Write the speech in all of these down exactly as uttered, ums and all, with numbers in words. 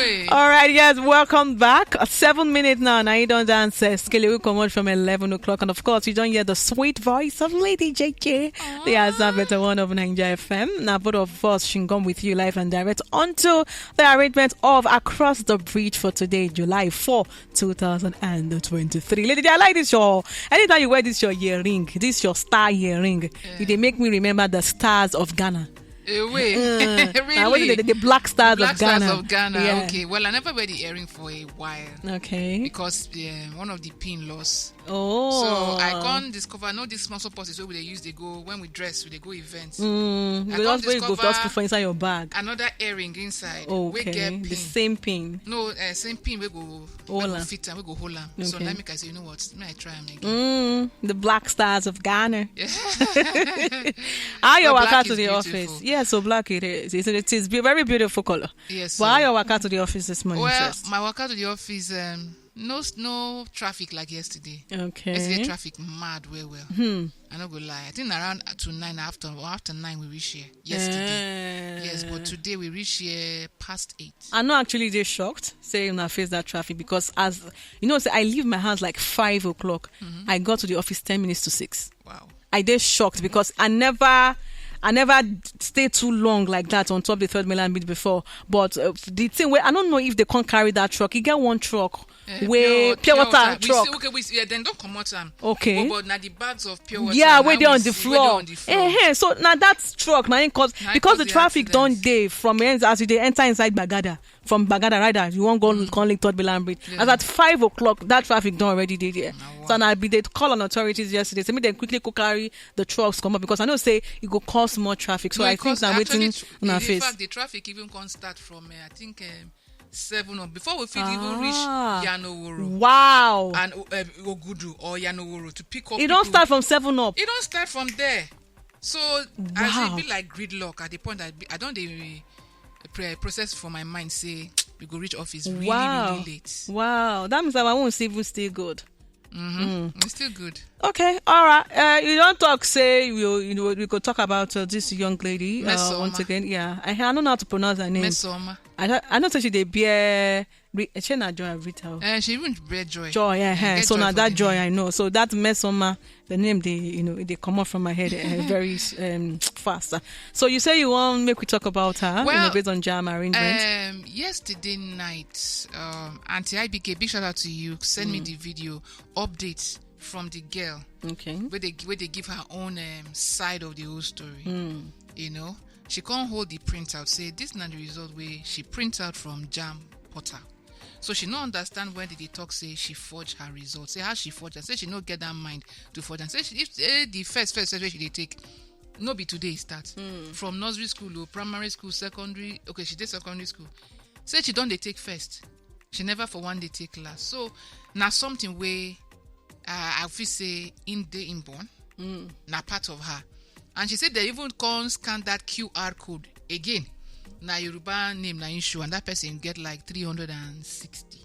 All right, yes, welcome back. Uh, Seven minutes now, and I don't dance. Uh, Skele will come out from eleven o'clock. And of course, you don't hear the sweet voice of Lady J K. The Azan Better One of Nigeria F M. Now, both of us, Shingom with you live and direct onto the arrangement of Across the Bridge for today, July fourth, two thousand twenty-three. Lady, I like this your, anytime you wear this your earring, this your star earring, you they make me remember the stars of Ghana. Away. Really? What is it? The, the Black Stars Black of Ghana. Stars of Ghana. Yeah. Okay. Well, I never wear the earring for a while. Okay. Because uh, one of the pin lost. Oh. So I can't discover no these small purses where they use they go when we dress, we they go events. Mm, I can't discover just put for inside your bag. Another earring inside. Okay. The same pin. No, uh, same pin we go hold am. Fit am, we go hold am. So that make I say, you know what? May I try am again. Mm, the Black Stars of Ghana. How your waka to the office? Yeah, so black it is. It's, it is a very beautiful color. Yes. But how your waka to the office this morning? Well, my waka to the office, um, no no traffic like yesterday. Okay. Yesterday traffic mad well well. Hmm. I no go lie. I think around to nine after or after nine we reach here yesterday. Eh. Yes, but today we reach here past eight. I know actually they shocked say una face that traffic because as you know, say I leave my house like five o'clock. Mm-hmm. I got to the office ten minutes to six. Wow. I did shocked because I never I never stay too long like that on top the third mainland bridge before. But uh, the thing where I don't know if they can't carry that truck. You get one truck uh, where pure, pure, pure water, water truck. We see, okay, we see, yeah, then don't come out. Um, okay. But, but now the bags of pure water. Yeah, where they on the floor. Uh-huh. So now that truck now cause because the traffic don't day from ends as you they enter inside Bagada. From Bagada rider, you won't go mm. Come link third mainland bridge. Yeah. As at five o'clock, that traffic done already did there. So and I be they call on authorities yesterday. So me then quickly go carry the trucks come up because I know say it go cause more traffic. So no, I think now waiting on our face. In fact, the traffic even can start from uh, I think um, seven up before we feel ah. Even reach Yanoworo. Wow. And uh, Ogudu or Yanoworo to pick up. It don't start from seven up. It don't start from there. So wow. As it be like gridlock at the point that I, be, I don't even pre- process for my mind say we go reach office really wow. Really late. Wow, that means our own even still good. Mm-hmm. Mm. It's still good. Okay, all right. Uh, you don't talk. Say you you know we could talk about uh, this young lady uh, once again. Yeah, I, I don't know how to pronounce her name. Mesoma. I I know that she dey bear. Re- she na joy Rita. Uh, she even bear joy. Joy, yeah. Uh, so now that joy I know. So that Mesoma, the name they you know they come up from my head uh, very um, fast. So you say you want make we talk about her well, you know, based on jam arrangement. Um, yesterday night, um, Auntie I B K, big shout out to you. Send mm. Me the video update from the girl. Okay. Where they where they give her own um, side of the whole story. Mm. You know, she can't hold the printout. Say this not the result where she print out from jam portal. So she no understand when did they talk say she forge her results. Say how she forge and say she no get that mind to forge and say she, if eh, the first first first she they take no be today e start mm. From nursery school or primary school secondary okay she did secondary school say she don't they take first she never for one day take class so now something way uh, I feel say in day inborn mm. Now part of her and she said they even can't scan that Q R code again. Now Yoruba name na issue and that person get like three hundred and sixty.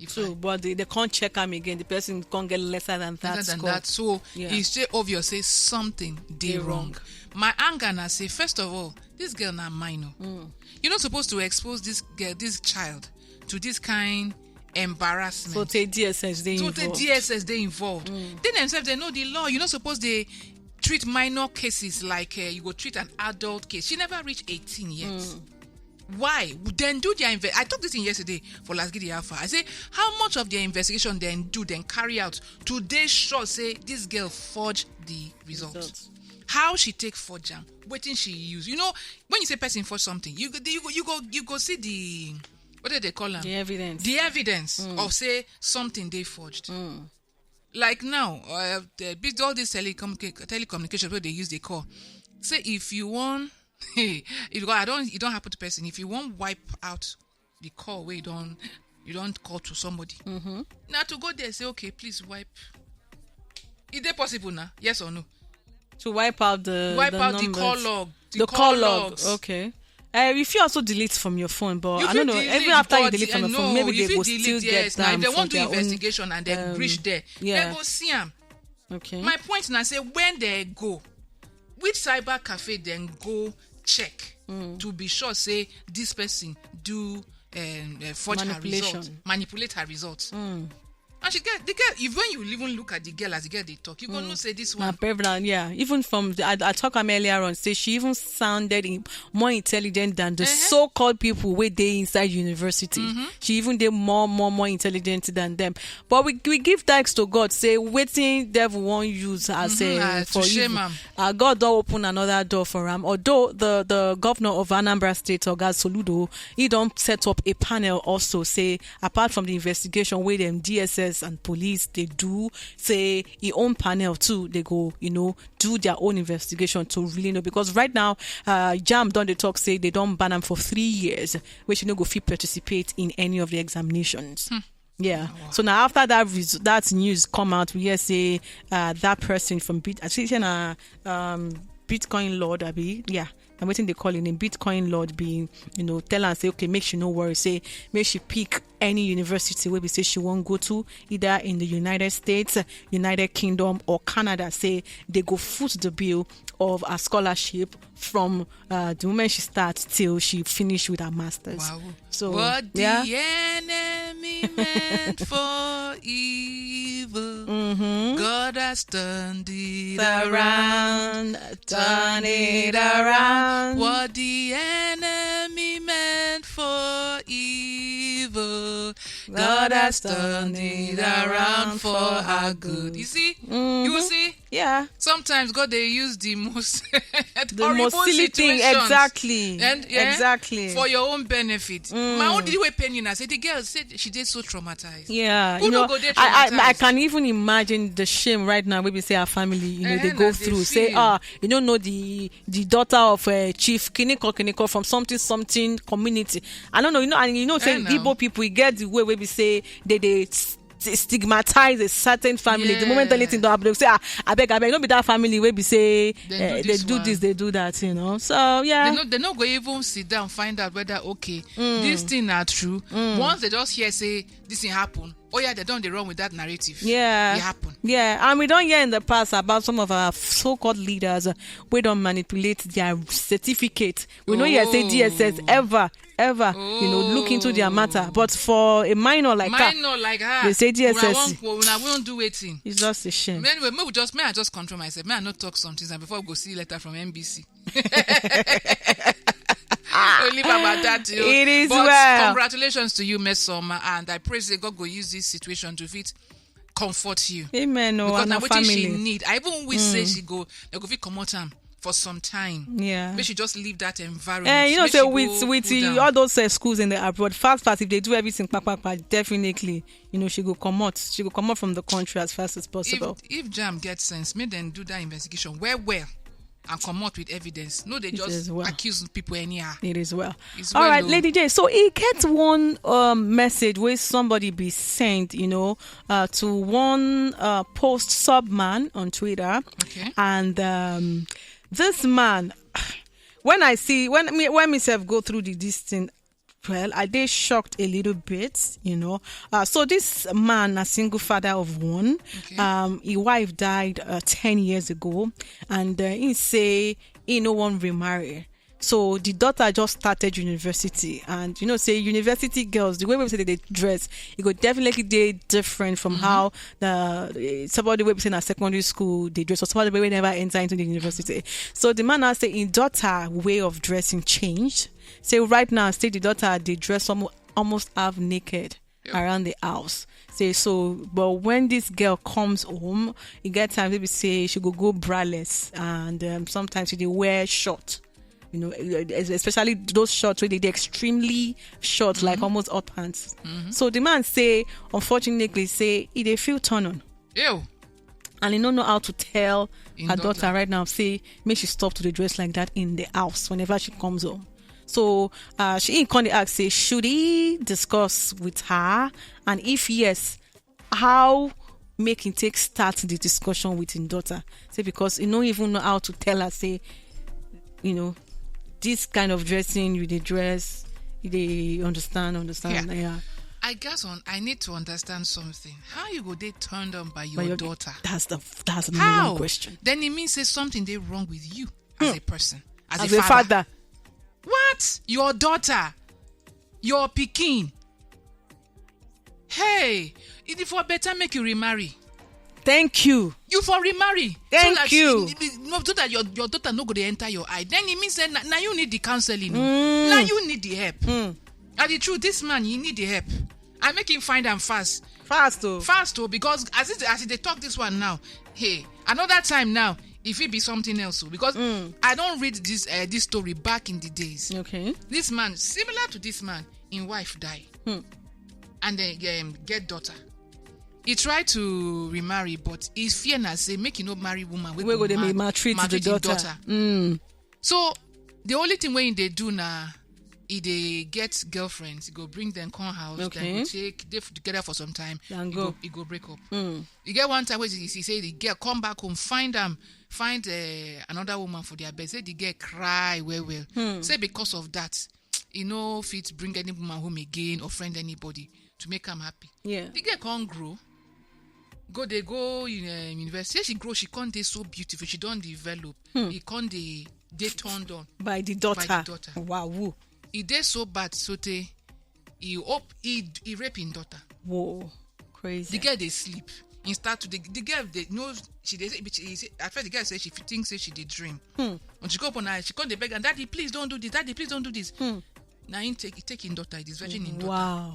So, but they, they can't check him again. The person can't get lesser than that. Lesser than score. That. So, yeah. It's just obvious say something they wrong. Wrong. My anger now say, first of all, this girl now minor. Mm. You're not supposed to expose this girl, this child, to this kind embarrassment. So the D S S they so involved. The D S S they involved. Mm. They themselves they know the law. You're not supposed to treat minor cases like uh, you go treat an adult case. She never reached eighteen yet. Mm. Why? Then do their invest. I talked this thing yesterday for Last Gidi Alpha. I say how much of their investigation then do then carry out. Today sure say this girl forged the results. Results. How she take forge them? Waiting she use. You know when you say person forge something, you go you go you go you go see the what do they call them? The evidence. The evidence mm. Of say something they forged. Mm. Like now uh, the, all this telecommunica- telecommunication wey dey use dey call say if you wan if you I don e don happen to person if you wan wipe out the call wey you don you don call to somebody mm-hmm. Na to go there say okay please wipe e dey possible na yes or no to wipe out the wipe the out numbers. The call log the, the call, call log logs. Okay. Uh, if you also delete from your phone, but you I don't know. Delete, even after you delete from your phone, no, maybe you they will delete, still yes, get them. They won't do investigation own, and then um, reach there. Yeah. They go see them. Okay. My point now say when they go, which cyber cafe then go check mm. To be sure say this person do um, forge her Manipulation. Result, manipulate her results. Mm. And she get the girl. If when you even look at the girl as the girl they talk, you go know say this Na one. prevalent, yeah. Even from the, I, I talk am earlier on, say she even sounded in, more intelligent than the Uh-huh. so-called people wey dey inside university. Mm-hmm. She even dey more, more, more intelligent than them. But we we give thanks to God, say wetin devil wan use as Mm-hmm, a uh, for to shame evil. am. Uh, God don open another door for am. Although the the governor of Anambra State, Oga Soludo, he don set up a panel also, say apart from the investigation wey dem D S S and police dey do, say e own panel too, they go, you know, do their own investigation to really know, because right now uh, JAMB don dey talk say they don ban am for three years, wey she no go fit participate in any of the examinations. Yeah. So now after that res- that news come out, we hear say uh, that person from Bit, I think say na um, Bitcoin Lord, abi, yeah. And wetin they call him, Bitcoin Lord, being, you know, tell am say, okay, make she no worry, say make she pick any university wey be say she wan go to, either in the United States, United Kingdom, or Canada. Say they go foot the bill of a scholarship from uh, the moment she starts till she finish with her masters. Wow. So What yeah. The enemy meant for evil, Mm-hmm. God has turned it around. Around, turn it around. What the enemy meant for evil, God has turned it around for our good. You see, you Mm-hmm. see, Yeah. Sometimes God they use the most The most horrible silly thing, situations. Exactly. And yeah, Exactly. For your own benefit. Mm. My own the way pain you, I said the girl said she did so traumatized. Yeah, Who you no know, go dey I, I, I traumatized? Can even imagine the shame right now. Maybe say our family, you know, they Eh, go na they through. Say, feel. Ah, you don't know the the daughter of uh, Chief Kiniko Kiniko from something something community. I don't know, you know, and you know, say Eh, now. Igbo people, you get the way we be say they they s- stigmatize a certain family. The moment Yeah. Anything don't happen, they say, ah, I beg, I beg, don't be that family where be say They do eh, they this do one. This, they do that, you know. So yeah. They no, they no go even sit down find out whether okay this thing are true. Once they just hear say this thing happen, oh yeah, they don't they run with that narrative. Yeah. It happen. Yeah, and we don't hear in the past about some of our so-called leaders uh, we don't manipulate their certificate. We know you say Oh. D S S ever, ever, you know, look into their matter. But for a minor like Mine her, not like her. They say Una D S S. won't, una won't do waiting. It's just a shame. Anyway, maybe just may I just control myself. May I not talk something and before we go see letter from N B C. We'll leave about that. You. It is But well. Congratulations to you, Mesoma, and I pray say God go use this situation to fit comfort you. Amen. No, Because and now her wetin she family. Need, I even wish say she go, they go fit comot am for some time. Yeah. Make she just leave that environment. Eh, you know, Make say she with go with cool the, down. All those uh, schools in the abroad, fast, fast, if they do everything, pa, pa, pa, definitely, you know, she go come out. She go come out from the country as fast as possible. If if JAMB get sense, make them do that investigation well, well, and come out with evidence. No, they It just is well. Accuse people anyhow. It is well. It's All well, right, oh. Lady J. So he get one um, message where somebody be sent, you know, uh, to one uh, post sub man on Twitter, Okay. And um, this man, when I see when me when myself go through the this thing, well, I dey shocked a little bit, you know. Uh, so this man, a single father of one, Okay. Um, his wife died uh, ten years ago, and uh, he say he no wan remarry. So the daughter just started university, and you know, say university girls, the way we say they dress, it go definitely dey different from how the eh, somebody wey be say na secondary school they dress, or somebody wey never enter into the university. So the man now say his daughter way of dressing changed. Say right now, say the daughter they dress almost almost half naked around the house. Say so, but when this girl comes home, you get time maybe say she go go braless, and um, sometimes she dey wear short. You know, eh, eh, especially those shorts where they dey extremely short, like almost hot pants. So the man say, unfortunately, say he dey feel turn on. Ew. And he no know how to tell In her daughter. daughter right now, say make she stop to dey dress like that in the house whenever she comes home. So uh, she in come dey ask say should he discuss with her, and if yes, how make him take start the discussion with him daughter? Say because he no even know how to tell her say, you know, this kind of dressing you dey dress, you dey understand, understand, Yeah. Yeah. I guess on I need to understand something. How you go dey turned on by your, But your daughter? That's the that's the number How? One question. Then it means say something dey wrong with you as a person, as, As a, a father. father, What? Your daughter, your pikin, Hey, e dey for better make you remarry. Thank you. You for remarry. Thank so that you. She, no, so that your, your daughter no go dey enter your eye. Then e mean say na, na you need the counseling. Mm. Na you need the help. Mm. And the truth, this man, he need the help. I make him find am fast. Fast o. Fast o, because as it, as e dey talk this one now, hey, another time now, e fit be something else o, because mm. I don read this uh, this story back in the days. Okay. This man, similar to this man, im wife die. Hmm. And then um, get daughter. He try to remarry, but he fear na say make he no marry woman wey go dey maltreat the daughter. Mm. So the only thing wey he dey do na he dey get girlfriends. He go bring them come house. Okay. Then go take dey together for some time. Then go. He go break up. Mm. You get one time wey he say the girl come back home, find am, find uh, another woman for their bed. Say the girl cry well well. Hmm. Say because of that, he no fit bring any woman home again or friend anybody to make am happy. Yeah. The girl come grow. Go dey go in uh, university. She grow. She come dey so beautiful. She don develop. Hmm. He come dey dey turned on by the daughter. By the daughter. Wow. He dey so bad so tey he hope he he rape him daughter. Whoa, crazy. The girl dey sleep. He start to dey the girl dey no she dey say she say at first the girl say she think say she dey dream. Hmm. When she go up on her she come dey beg am, "Daddy, please don't do this. Daddy, please don't do this." Hmm. Na him take take him daughter. It is virgin him daughter. Wow.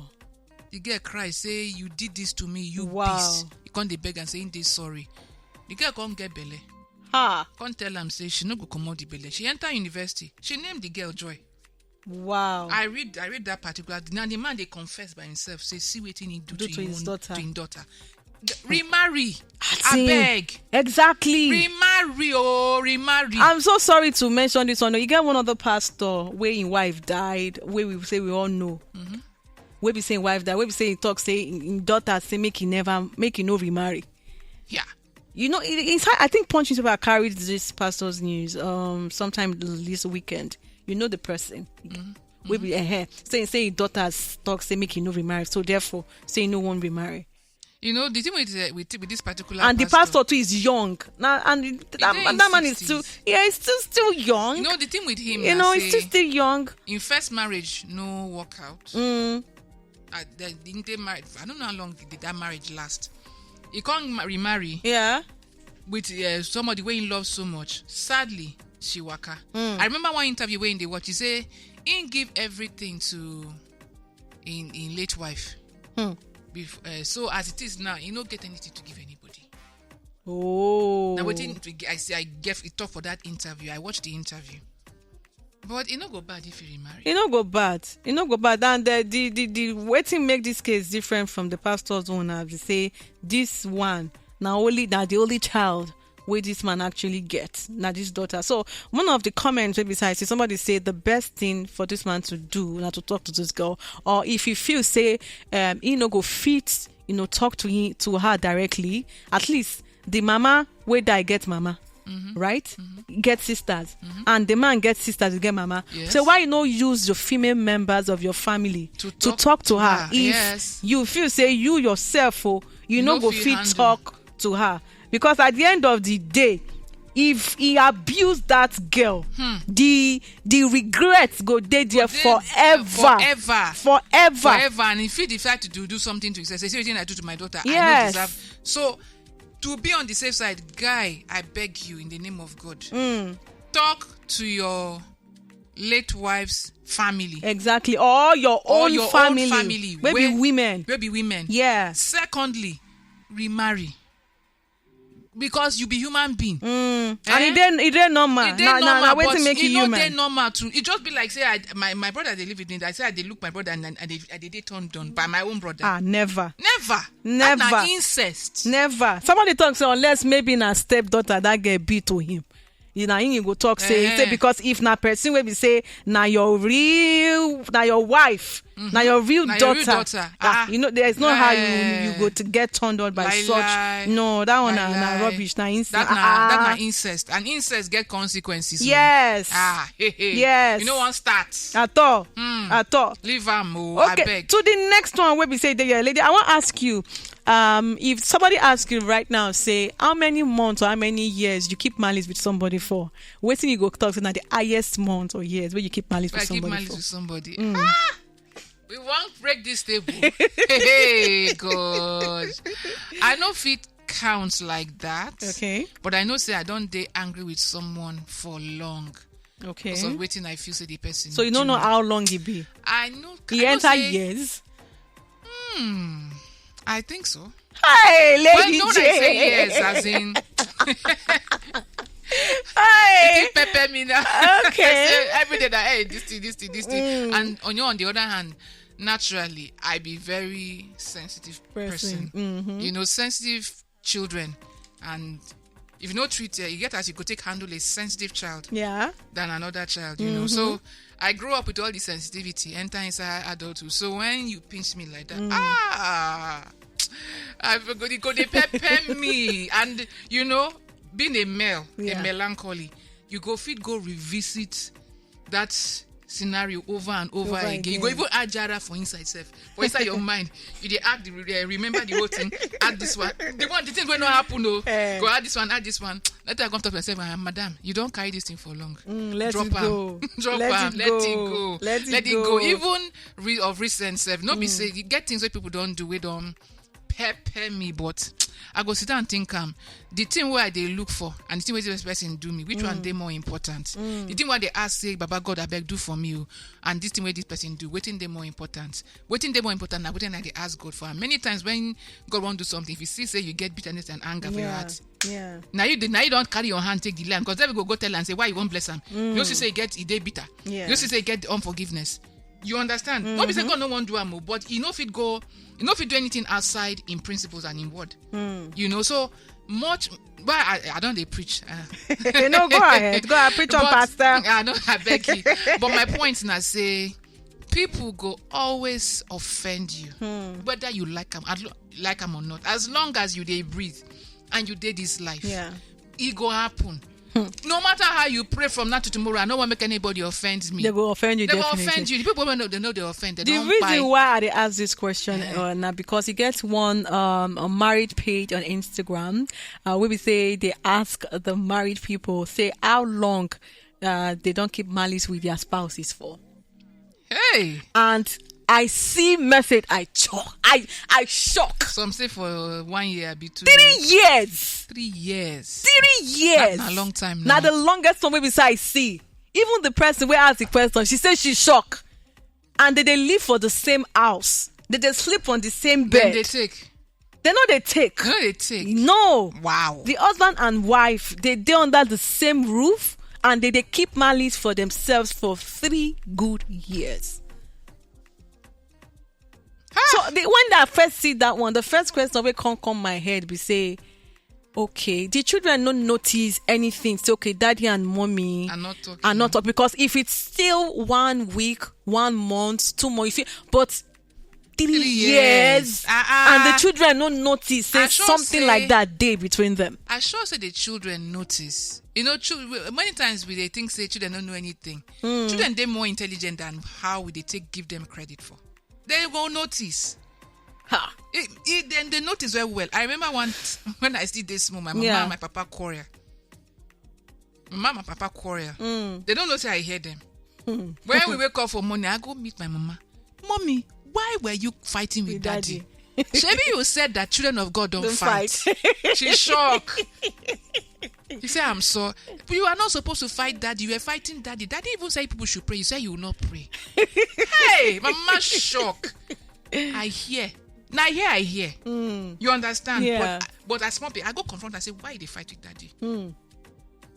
The girl cry say, "You did this to me, you wow. Beast." He come dey beg am say him dey sorry. The girl come get belle. Ha. Come tell am say she no go comot the belle. She enter university. She name the girl Joy. Wow. I read I read that particular thing. Now the man dey confess by himself say see wetin he do, do to, to his daughter. To him daughter. Remarry. Abeg. Exactly. Remarry oh, remarry. I'm so sorry to mention this one. You get one of the pastor where his wife died, where we say we all know. Mm-hmm. Where be saying wife died, where be saying talk say in daughter say make he never make he no remarry. Yeah. You know, it's, I think Punch newspaper carried this pastor's news um sometime this weekend. You know the person. Mm-hmm. Wey be uh, saying say his daughters talk say make he no remarry, so therefore say he no wan remarry. You know the thing with uh, with, with this particular and pastor, the pastor too is young now, and that, that man is still yeah, he's still still young. You know the thing with him, you know, he's still still young. In first marriage, no work out. Mm. I, they, they married. I don't know how long did that marriage last. He can't remarry. Yeah. With uh, somebody wey he loves so much. Sadly, she waka. Mm. I remember one interview wey he dey watch. He say he give everything to in in late wife. Mm. Bef- uh, so as it is now, he no get anything to give anybody. Oh. Now wetin I say I get he talk for that interview. I watched the interview. But e no go bad if you remarry. E no go bad. E no go bad. And uh, the the the wetin make this case different from the pastor's own na be say this one na only na the only child wey this man actually get na this daughter. So one of the comments wey be say I see somebody say the best thing for this man to do na to talk to this girl, or if he feel say um, he no go fit you know talk to him to her directly, at least the mama wey die get mama. Mm-hmm. Right? Mm-hmm. Get sisters. Mm-hmm. And the man get sisters, you get mama. Yes. So why you no use the female members of your family to, to talk, talk to her, her if yes. You Feel say you yourself oh, you no go fit talk to her? Because at the end of the day, if he abuse that girl, hmm. the the regret go dey there forever. Forever. Forever. Forever. And if he decide to do, do something to himself, say, see what I do to my daughter, yes. I no deserve. So to be on the safe side, guy, I beg you in the name of God, mm. Talk to your late wife's family. Exactly. Or your own or your family. Own family. Maybe women. Maybe women. Yeah. Secondly, remarry. Because you be human being. Mm. Eh? And it then it then normal. It then na, normal, na, na but it make you human. It normal too. It just be like say I, my, my brother they live with me. I say I they look my brother and I they, I they, they turned down by my own brother. Ah, never. Never. Never. That na incest. Never. Somebody talks so unless maybe na stepdaughter that girl be to him. You know, him go talk say, eh. Say because if na person wey be say na your real, na your wife, mm-hmm. Na your real na daughter. Your real daughter. Ah, ah, you know, there is no eh. How you you go to get turned on by lie, such. Lie. No, that one lie, na, na rubbish. Na incest. That na, ah, that na incest. And incest get consequences. Yes. Ah, hey, hey. Yes. You know one start at all. Mm. At all. Leave am. Oh, okay. I beg. To the next one, wey be say, the lady, I want to ask you. Um, if somebody asks you right now, say how many months or how many years you keep malice with somebody for, wetin you go talk say na the highest month or years where you keep malice with somebody. I keep malice for? With somebody. Mm. Ah! We won't break this table. Hey, God. I no fit count like that. Okay. But I know say I don't dey angry with someone for long. Okay. Because of waiting, I feel say the person. So you don't do know me. How long it be? I know. He I know enter say- years. Hmm. I think so. Hey, Well, Lady no, J. I say yes, as in Hey. Pepper me now. Okay. Say every day that, hey, this thing, this thing, this thing. Mm. And on your on the other hand, naturally, I be very sensitive person. Person. Mm-hmm. You know, sensitive children, and if you no treat her, you get as you go take handle a sensitive child Yeah. than another child. You know, so I grew up with all the sensitivity, enter inside adulthood. So when you pinch me like that, Mm. ah, I go go they pepper me, and you know, being a male, Yeah. a melancholy, you go fit go revisit that scenario over and over, Over again. You go again. Even add jara for inside self, for inside your mind. You dey add the uh, remember the whole thing. Add this one, the one the thing wey no happen o. Eh. Go add this one, add this one. Later I come talk to myself, ah, madam, you don carry this thing for long. Mm, let Drop it am. Go. Drop Let am. It Let go. it go. Let it Let it go. go. Even re- of recent self, no be say you get things wey people don do wey don pepper me, but I go sit down and think am. The thing wey I dey look for and the thing wey this person do me, which one dey more important? The thing wey I dey ask say, Baba God, abeg do for me o, and this thing wey this person do, wetin dey more important? Wetin dey more important na wetin I dey ask God for. And many times when God wan do something, if you see say you get bitterness and anger for your Yeah. Heart, Yeah. na you dey- na you don carry your hand take delay am, because devil go go tell am say why you wan bless am. You see say you get e dey bitter. Yeah. You see say you get the unforgiveness. You understand? No be say God no wan do am o, but e no fit go, e no fit do anything outside in principles and in word. You know, so much. Why I, I don't dey preach. Uh, No, go ahead. Go ahead. Preach on, but- Pastor. I know, I beg you. But my point na say people go always offend you, whether you like am, as lo- like am or not. As long as you dey breathe and you dey this life, Yeah. E go happen. No matter how you pray from now to tomorrow, I no wan make anybody offend me. They go offend you. They go Definitely. Offend you. The people wey no, they know they offend. They The don't reason buy. Why I dey ask this question uh, na because e get one um a married page on Instagram uh, wey be say they ask the married people say how long uh, they don keep malice with their spouses for. Hey, And I see message, I shock. I I shock. Some say for one year, be two. Three years. Three years. Three years. Na- na long time Na now. The longest one wey be say I see. Even the person wey ask the question, she say she shock. And they dey live for the same house. They dey sleep on the same Then bed. They take. They no dey take. No, they take. No. Wow. The husband and wife, they dey under the same roof and they dey keep malice for themselves for three good years. So the, when I first see that one, the first question wey come come my head be say, okay, the children no notice anything. Say, okay, daddy and mommy Are not talking. Are not talk, because if it's still one week, one month, two months, if you, but three, Three years, years. Ah, ah. And the children no notice say I sure something say- like that day between them. I sure say the children notice. You know, chil- many times we dey think say children don't know anything. Hmm. Children dey more intelligent than how we dey take give them credit for. They go notice. Ha. It, it, then they notice very well. I remember one when I still dey small, my mama Yeah. And my papa quarrel. My mama and papa quarrel. Mm. They don't know say I hear them. When we wake up for morning, I go meet my mama. Mommy, why were you fighting with With daddy? Daddy. Shebi, you said that children of God don't, Don't fight. Fight. She shock. He said, I'm sorry. But you are not supposed to fight daddy. You were fighting daddy. Daddy even said people should pray. You said you will not pray. Hey, my mama shock. I hear. Now here I hear. You understand? Yeah. But, but as small, I go confront and say, why they fight with daddy?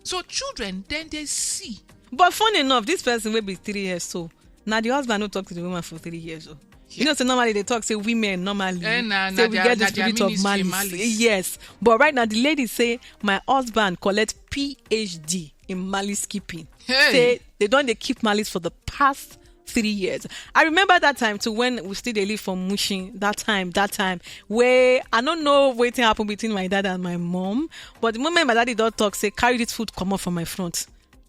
So children, then they see. But funny enough, this person will be three years so. Now the husband no talk to the woman for three years. So. You know, so normally they talk say women normally Eh, na- say na we their- get na this their spirit of ministry, malice. Malice. Yes, but right now the lady say my husband collect P H D in malice keeping. Hey. Say they don't they keep malice for the past three years. I remember that time too when we still dey live for Mushin. That time, that time where I don't know what happened between my dad and my mom, but the moment my daddy don't talk, say carry this food come off from my front.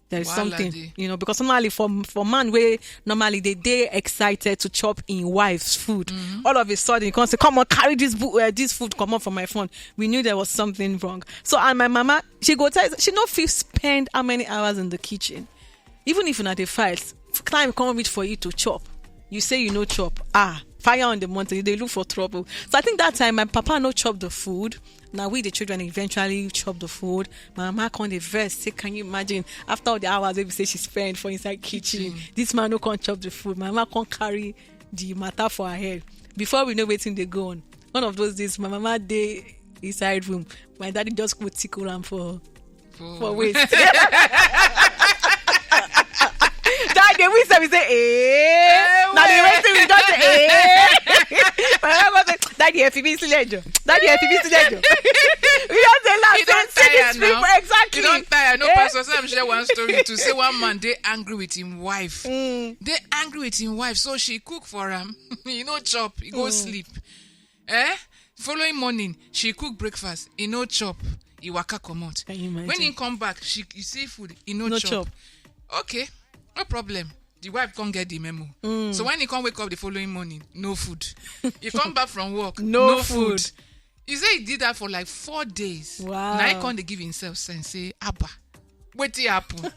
There is Wahala something, dey. You know, because normally for for man way normally they they excited to chop in wife's food. Mm-hmm. All of a sudden, you can't say, "Come on, carry this bu- uh, this food, come on from my front." We knew there was something wrong. So and my mama, she go tell, she no fit spend how many hours in the kitchen, even if not a fight, time come reach for you to chop. You say you no chop. Ah, fire on the mountain. You dey look for trouble. So I think that time my papa no chop the food. Now we the children eventually chop the food. My mama come dey vex. Say, can you imagine? After all the hours wey be say she spend for inside kitchen, this man no come chop the food. My mama come carry the matter for her head. Before we know wetin dey go on, one of those days my mama dey inside room. My daddy just go tickle am for for waist. That day we say, we say, eh. Now the way we just say, eh. My mama go say, daddy, ẹ fi mí sílẹ̀ jọ. Daddy, ẹ fi mí sílẹ̀ jọ. We just dey laugh. You don Say, say tire this people now. Exactly. You don tire. No, Eh? Pastor Sam share one story to say one man dey angry with him wife. Mm. Dey angry with him wife, so she cook for am. He no chop. He go sleep. Eh? Following morning, she cook breakfast. He no chop. He waka comot. Can you imagine? When he come back, she he see food. He no, No chop. chop. Okay, no problem. The wife come get the memo. Mm. So when he come wake up the following morning, no food. He come back from work, No no, food. food. He say he did that for like four days. Wow. Now he come dey give himself sense. Say, Abba, wetin happen?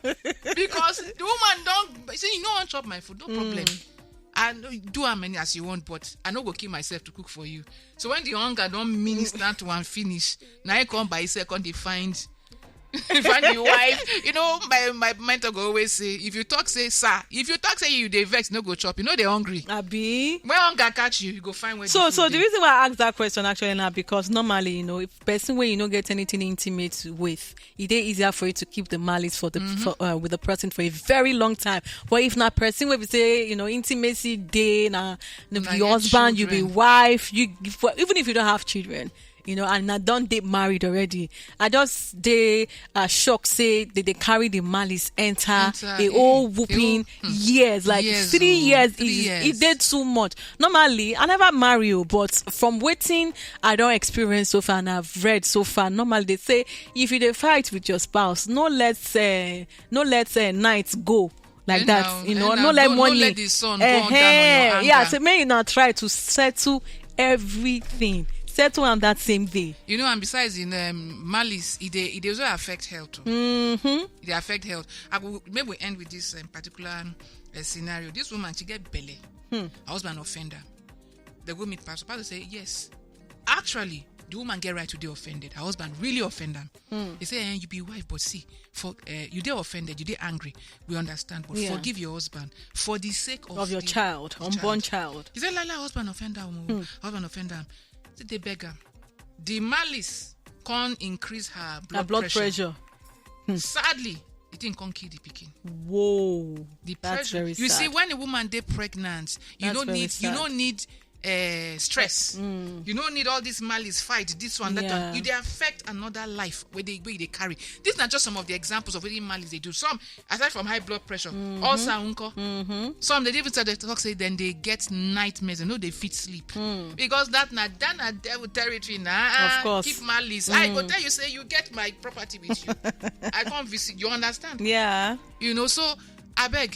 Because the woman don say, you no wan chop my food, no problem. I no do am any as you want, but I no go kill myself to cook for you. So when the hunger don minister to am finish, now he come by himself, come dey find find the wife. You know, my my mentor go always say, if you talk say sir, if you talk say you dey vex, no go chop. You know they hungry. Abi. When hunger catch you, you go find where. So, the so food the dey. Reason why I asked that question actually now because normally, you know, if person where you no get anything intimate with, it is easier for you to keep the malice for the for, uh, with the person for a very long time. But if na person where we say, you know, intimacy day na, na Na be your husband, you be children. Wife, you for, even if you don't have children. You know, and I don't date married already. I just they are shocked say they, they carry the malice enter, Enter, a eh, whole a whooping whole, hmm. Years, like Years, three oh, years three is years. It did too much. Normally, I never marry you, but from waiting I don't experience so far and I've read so far. Normally, they say if you dey fight with your spouse, no let uh, no let uh, night go like Eh, that. now, You eh, know, now, no let no, money. No let the sun go on down on your Ehen. anger. Yeah, so may you not try to settle everything. Settle on that same day. You know, and besides, in um, malice, it dey it dey also affect health. Oh. Mm-hmm. It dey affect health. I go maybe we end with this um, particular uh, scenario. This woman, she get belle. Hmm. Her husband offend her. They go meet pastor. Pastor say yes. Actually, the woman get right to be offended. Her husband really offend her. Hmm. He say, eh, you be wife, but see, for uh, you dey offended, you dey angry. We understand, but Yeah. Forgive your husband for the sake of, Of your the, child, the unborn child. He said, Lala, husband offend her. Oh. Hmm. Husband offend her. Say they beg her. The malice can increase her blood, Her blood pressure. Pressure. Hmm. Sadly, the thing can kill the pikin. Whoa. The That's pressure. Very You see, sad. When a woman dey pregnant, you That's don't very need you sad. Don't need uh, stress. Mm. You don't need all this malice fight, this one, that Yeah. One. You dey affect another life where they where they carry. These are just some of the examples of what malice they do. Some aside from high blood pressure, Mm-hmm. Ulcer, uncle. Mm-hmm. Some they even start to talk say then they get nightmares and no they fit sleep Mm. Because that na that na devil territory na. Of course. Keep malice. I go Mm. Tell you say you get my property with you. I can't visit. You understand? Yeah. You know, so I beg,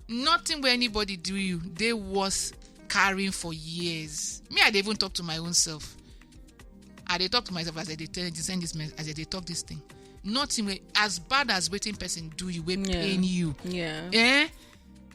nothing where anybody do you, they was carrying for years. Me, I dey even talk to my own self. I dey talk to myself as I dey tell, send this message, as I dey talk this thing. Nothing where as bad as waiting person do you, we Yeah. Pain you. Yeah. Eh?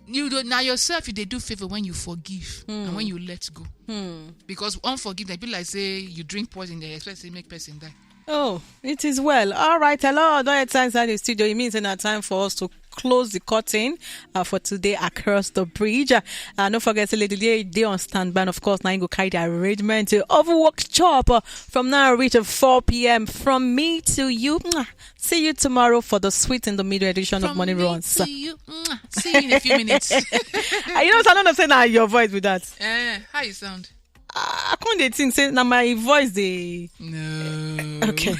You do now yourself. You dey do favor when you forgive Hmm. And when you let go. Hmm. Because unforgiveness be like say you drink poison, they expect to make person die. Oh, it is well. All right, hello. Don't time inside the studio. It means that time for us to close the curtain uh, for today across the bridge. Uh, uh, don't forget, say Lady Lee dey on standby. And of course, now you go carry the arrangement to overwork chop uh, from now reach at four p.m. From me to you. Mwah. See you tomorrow for the sweet in the middle edition of From Morning me Runs. To you. Mwah. See you in a few minutes. Uh, you know, so I don't know say na your voice with that. Eh, how you sound? I I come dey think say na my voice dey. No. Okay.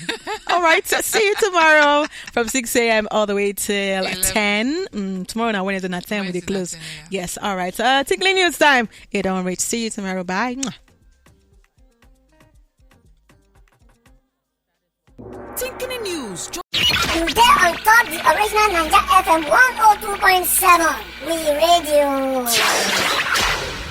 All right. See you tomorrow from six a.m. all the way till Eleven. Ten. Mm, tomorrow na Wednesday na ten we dey Wednesday na close. Ten, yeah. Yes. All right. Uh, Tinkling news time. It don't reach. See you tomorrow. Bye. Mwah. Tinkling news. You dey on top the original Naija F M one oh two point seven. We radio.